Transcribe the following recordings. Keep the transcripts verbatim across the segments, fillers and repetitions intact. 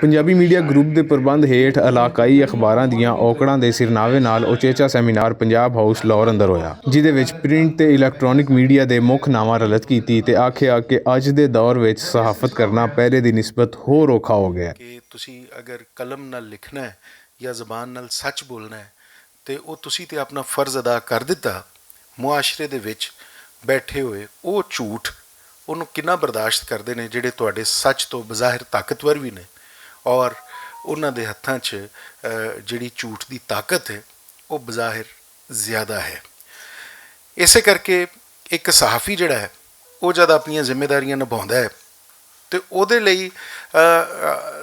پنجابی میڈیا گروپ دے پربند ہیٹھ علاقائی اخباراں دیاں اوکڑاں دے سرناوے نال اوچیچا سیمینار پنجاب ہاؤس لاہور اندر ہویا، جدے وچ پرنٹ تے الیکٹرانک میڈیا دے مکھ ناواں رلت کیتی تے آکھیا کہ اج دے دور وچ صحافت کرنا پہلے دی نسبت ہور اوکھا ہو گیا ہے۔ کہ تسی اگر قلم نال لکھنا ہے یا زبان نال سچ بولنا ہے، تے او تسی تے اپنا فرض ادا کر دتا۔ معاشرے دے وچ بیٹھے ہوئے او جھوٹ انہوں کنا برداشت کردے نے جڑے تہاڈے سچ تو بظاہر طاقتور وی نے، اور انہاں دے ہتھاں چ جڑی جھوٹ دی طاقت ہے او بظاہر زیادہ ہے۔ اسے کر کے ایک صحافی جڑا ہے او جد اپنیاں ذمہ داریاں نبھاؤندا ہے تے اوہدے لئی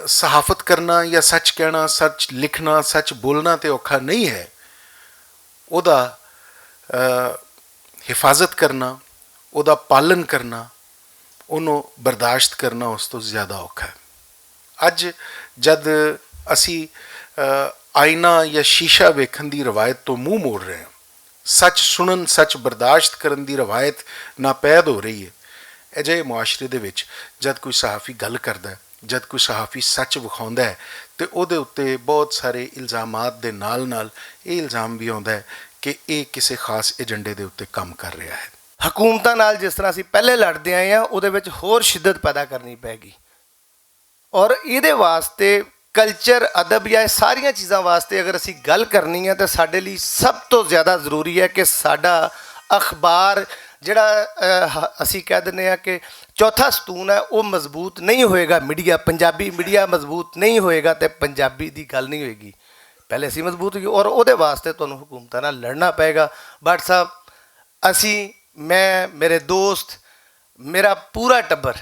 صحافت کرنا یا سچ کہنا، سچ لکھنا، سچ بولنا تے اوکھا نہیں ہے۔ اوہدا حفاظت کرنا، اوہدا پالن کرنا، اوہنوں برداشت کرنا اس توں زیادہ اوکھا ہے۔ اج جد اسی آئینہ یا شیشہ ویکھن دی روایت توں منہ موڑ رہے ہیں، سچ سنن سچ برداشت کرن دی روایت ناپید ہو رہی ہے۔ اجہے معاشرے دے وچ جد کوئی صحافی گل کردا ہے، جد کوئی صحافی سچ وکھاوندا ہے، تے اوہدے اتے بہت سارے الزامات دے نال نال ایہہ الزام وی آؤندا ہے کہ ایہہ کسے خاص ایجنڈے دے اتے کم کر رہیا ہے۔ حکومتاں نال جس طرح اسی پہلے لڑدے آئے ہاں اوہدے وچ ہور شدت پیدا کرنی پے گی۔ اور ایہدے واسطے کلچر ادب یا ایہہ ساریاں چیزاں واسطے اگر اسی گل کرنی ہے تے ساڈے لئی سب توں زیادہ ضروری ہے کہ ساڈا اخبار جیہڑا اسی کہہ دینے آں کہ چوتھا ستون ہے او مضبوط نہیں ہوئے گا۔ میڈیا پنجابی میڈیا مضبوط نہیں ہوئے گا تے پنجابی دی گل نہیں ہوئے گی۔ پہلے اسی مضبوط ہوئے اور اوہدے واسطے تہانوں حکومتاں نال لڑنا پے گا۔ بٹ صاحب، اسی، میں، میرے دوست، میرا پورا ٹبر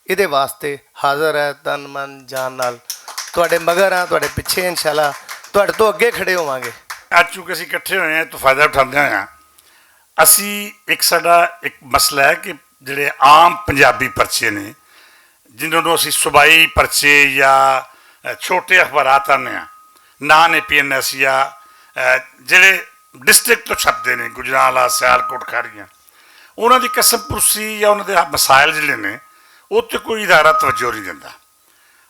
ایہدے واسطے حاضر ہے تن من جان نال۔ تہاڈے مگر ہاں، تہاڈے پچھے انشاءاللہ تہاڈے توں اگے کھڑے ہوواں گے۔ اج چونکہ اسی اکٹھے ہوئے ہیں تو فائدہ اٹھاندے ہوئے ہاں، اسی ایک ساڈا ایک مسئلہ ہے کہ جڑے عام پنجابی پرچے نے، جنہوں نوں اسی صوبائی پرچے یا چھوٹے اخبارات آنے ہاں، نان اے پی این ایس یا جڑے ڈسٹرکٹ تو چھپدے نے، گجرانوالہ، سیالکوٹ، کھاریاں، انہاں دی قسم پرسی یا انہاں دے مسائل جڑے نے، اوہ تے کوئی ادارہ توجہ نہیں دیندا۔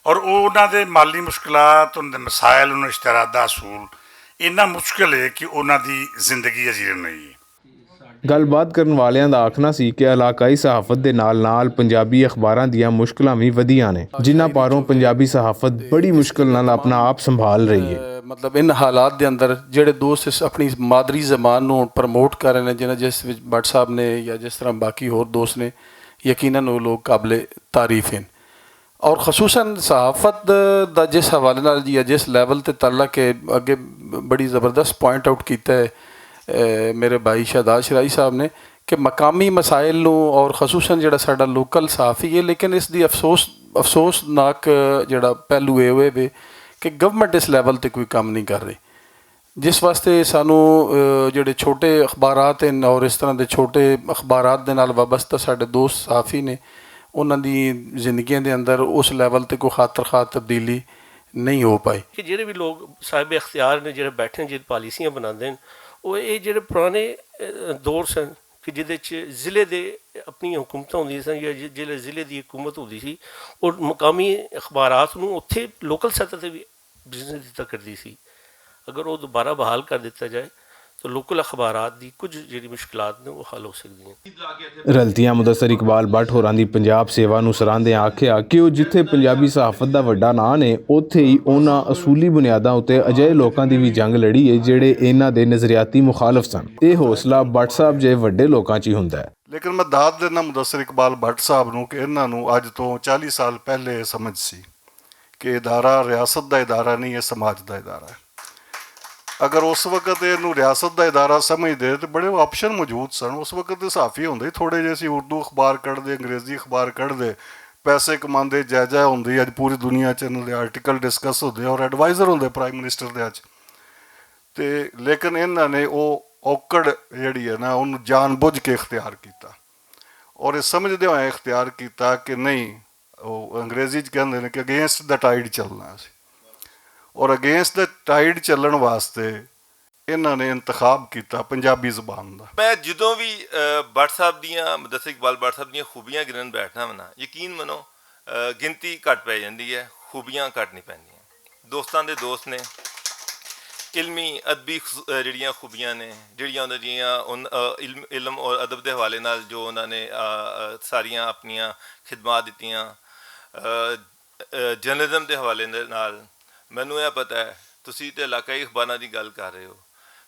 اور اوہ انہاں دے مالی مشکلات، انہاں دے مسائل، انہاں دے اشتہارات دا حصول اینا مشکل ہے کہ انہاں دی زندگی اجیرن نہیں ہے۔ گل بات کرن والیاں دا آکھنا سی کہ علاقائی صحافت دے نال نال پنجابی اخباراں دیاں مشکلاں وی ودھیاں نے، جنہاں پاروں پنجابی صحافت بڑی مشکل نال اپنا آپ سنبھال رہی ہے۔ مطلب ان حالات دے اندر جیہڑے دوست اس اپنی مادری زبان نوں پروموٹ کر رہے نے، جنہاں جس وچ بٹ صاحب نے یا جس طرح باقی ہور دوست نے، یقینا او لوگ قابل تعریف ہیں۔ اور خصوصا صحافت دا جس حوالے نال یا جس لیول تے تعلق ہے، اگے بڑی زبردست پوائنٹ آؤٹ کیتا ہے میرے بھائی شہداد شرائی صاحب نے کہ مقامی مسائل نوں اور خصوصا جیہڑا ساڈا لوکل صحافی ہے، لیکن اس دی افسوسناک جیہڑا پہلو اے ہوئے وے کہ گورنمنٹ اس لیول تے کوئی کم نہیں کر رہی۔ جس واسطے سانوں جیہڑے چھوٹے اخبارات ہیں اور اس طرح دے چھوٹے اخبارات دے نال وابستہ ساڈے دوست صحافی نے، انہاں دی زندگیاں دے اندر اس لیول تے کوئی خاطر خواہ تبدیلی نہیں ہو پائی۔ کہ جیہڑے وی لوگ صاحب اختیار نے، جیہڑے بیٹھے ہیں، جیہڑے پالیسیاں بناندے ہیں، او اے جیہڑے پرانے دور سن کہ جیہدے چ ضلع دے اپنی حکومتاں ہوندیاں سن یا جیہڑے ضلع دی حکومت ہوندی سی، او مقامی اخبارات نوں اتھے لوکل سطح تے وی بزنس دتا کردی سی۔ اگر او دوبارہ بحال کر دتا جائے، تو لوکل اخبارات دی کچھ جیہڑی مشکلات نے او حل ہو سکدیاں۔ رلتیاں مدثر اقبال بٹ ہوراں دی پنجاب سیوا نوں سراہندیاں آکھیا کہ او جتھے پنجابی صحافت دا وڈا ناں نے، اوتھے ہی انہاں اصولی بنیاداں اتے اجہے لوکاں دی وی جنگ لڑی اے جیہڑے انہاں دے نظریاتی مخالف سن۔ اے حوصلہ بٹ صاحب جئے وڈے لوکاں چ ہی ہوندا اے۔ لیکن میں داد دینا مدثر اقبال بٹ صاحب نوں کہ انہاں نوں اج توں چالی سال پہلے اے سمجھ سی کہ ادارہ ریاست دا ادارہ نہیں، اے سماج دا ادارہ اے۔ اگر اس وقت انہوں ریاست دا ادارہ سمجھ دے تے بڑے آپشن موجود سن۔ اس وقت صحافی ہوندے تھوڑے جیہے سی، اردو اخبار کڈ دے، انگریزی اخبار کڈ دے، پیسے کماندے، جائزہ ہوندے، اج پوری دنیا چ انہاں دے آرٹیکل ڈسکس ہوندے اور ایڈوائزر ہوندے پرائم منسٹر دے اج۔ تے لیکن انہاں نے او اوکڑ جیہڑی اے نا انہوں جان بجھ کے اختیار کیتا اور اے سمجھ دے ہوئے اختیار کیتا کہ نہیں، انگریزی چ کہندے نے کہ اگینسٹ دا ٹائیڈ چلنا سی۔ اور اگینسٹ دا ٹائیڈ چلن واسطے انہاں نے انتخاب کیتا پنجابی زبان دا۔ میں جدوں وی بٹ صاحب دیاں مدثر اقبال بٹ صاحب دیاں خوبیاں گنن بیٹھنا واں نا، یقین منو، گنتی گھٹ پی جاندی ہے، خوبیاں گھٹ نہیں پیندیاں۔ دوستاں دے دوست نے، علمی ادبی خصو- جڑیاں خوبیاں نے، جڑیاں انہاں دیاں ان- علم اور ادب دے حوالے نال جو انہاں نے ساریاں اپنیاں خدمات دتیاں، جرنلزم دے حوالے نال، مینوں ایہہ پتہ ہے تسی تے علاقائی اخباراں دی گل کر رہے ہو،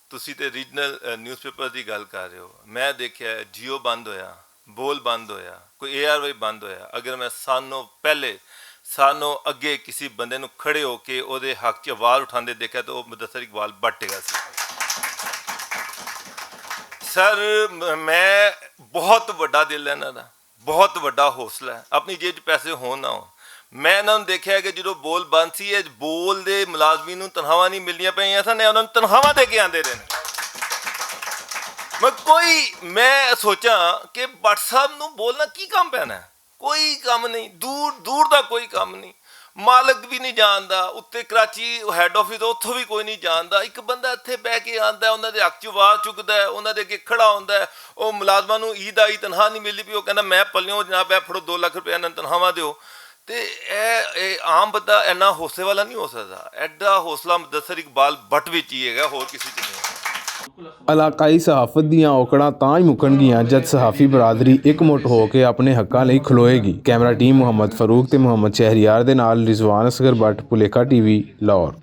تسی تے ریجنل نیوز پیپر دی گل کر رہے ہو۔ میں دیکھیا جیو بند ہویا، بول بند ہویا، کوئی اے آر وائی بند ہویا۔ اگر میں سانوں پہلے سانوں اگے کسی بندے نوں کھڑے ہو کے اوہدے حق چ آواز اٹھاندے دیکھیا تو او مدثر اقبال بٹ گیا سی۔ سر، میں بہت وڈا دل ہے انہاں دا، بہت وڈا حوصلہ ہے، اپنی جیب چ پیسے ہون نہ ہون۔ میں انہاں نوں دیکھیا کہ جدوں بول بند سی، اے بول دے ملازمین نوں تنخواہ نہیں ملنیاں پئیاں سن، اے انہاں نوں تنخواہ دے کے آندے رہے نے۔ میں کوئی میں سوچاں کہ بٹ صاحب نوں بولنا کی کم پینا ہے؟ کوئی کم نہیں، دور دور دا کوئی کم نہیں۔ مالک بھی نہیں جاندا، اتنے کراچی ہیڈ آفس اتھوں بھی کوئی نہیں جاندا۔ ایک بندہ اتھے بہ کے آندا ہے، انہاں دے حق چ آواز چکدا ہے، انہاں دے اگے کھڑا ہوندا ہے۔ او ملازماں نوں عید آئی تنخواہ نہیں ملدی پئی، او کہندا، "میں پلیوں جناب، اے پھڑو دو لکھ روپے انہاں نوں تنخواہ دیو۔" تے اے اے عام بندہ اینا حوصلے والا نہیں ہو سکدا۔ ایڈا حوصلہ مدثر اقبال بٹ وچ ہی ہے، ہور کسی چ نہیں۔ علاقائی صحافت دیاں اوکڑاں تاں ہی مکن گیاں جد صحافی برادری اک مٹ ہو کے اپنے حقاں لئی کھلوئے گی۔ کیمرہ ٹیم محمد فاروق تے محمد شہریار دے نال رضوان اصغر بٹ، پلیکھا ٹی وی، لاہور۔